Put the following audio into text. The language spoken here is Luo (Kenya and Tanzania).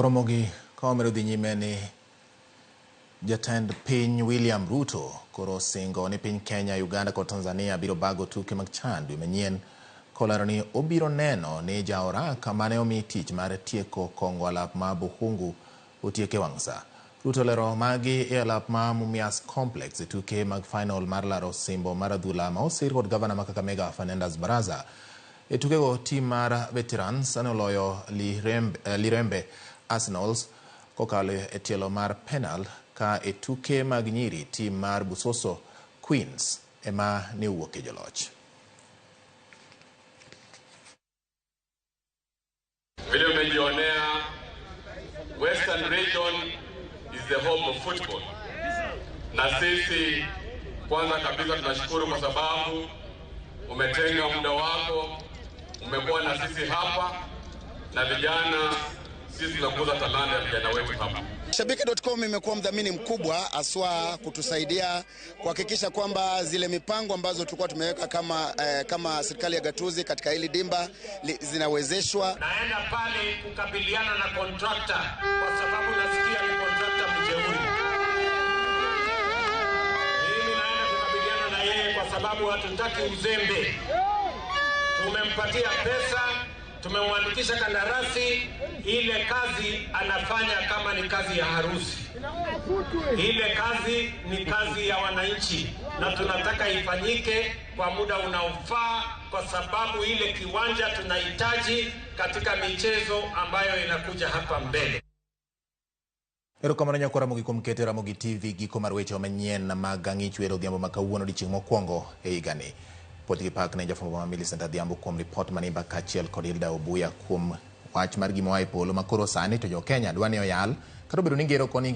Ramogi ka wamedo dhi nyime ni jatend piny William Ruto koro osingo ni piny Kenya, Uganda kod Tanzania biro bago tuke mag CHAN dwe manyien kolero ni obiro neno ni jaoraka mane omi tich mar tieko kongo alap ma Bukhungu otieke wang' sa. Ruto olero magi e alap ma Mumias Complex e tuke mag final mar laro osimbo mar adhula ma osir kod gavana ma Kakamega Fernandes Baraza. E tukego tim mar Veterans ne oloyo Lirembe Arsenals kokalo e tielo mar penal ka e tuke mag nyiri tim mar Busoso Queens ema ne owuok e joloch. Vile umejionea, Western Region is the home of football, na sisi kwanza kabisa tunashukuru kwa sababu umetenga muda wako, umekuwa na sisi hapa na vijana, sisi tunakuza talanta ya vijana wetu hapa. Shabiki.com imekuwa mdhamini mkubwa haswa kutusaidia kuhakikisha kwamba zile mipango ambazo tulikuwa tumeweka kama serikali ya gatuzi katika hili dimba zinawezeshwa. Naenda pale kukabiliana na contractor kwa sababu nasikia ni contractor mjeuri. Mimi naenda kukabiliana na yeye kwa sababu hatutaki uzembe. Tumempatia pesa, tumemwandikisha kandarasi, ile kazi anafanya kama ni kazi ya harusi. Ile kazi ni kazi ya wananchi na tunataka ifanyike kwa muda unaofaa, kwa sababu ile kiwanja tunahitaji katika michezo ambayo inakuja hapa mbele. Erokamano nyako Ramogi kuom keto Ramogi TV giko mar weche manyien mag ang'ich wero odhiambo ma kawuono odiochieng' mokwongo e higani. Puoch gi pak ne jafwambo ma Millicent Adhiambo kuom ripot manimba kaachiel kod Hilda Obuya kuom wach mar gima oa e polo ma koro sani to jo Kenya dwa ni oyal kata obedo ni ngero koni.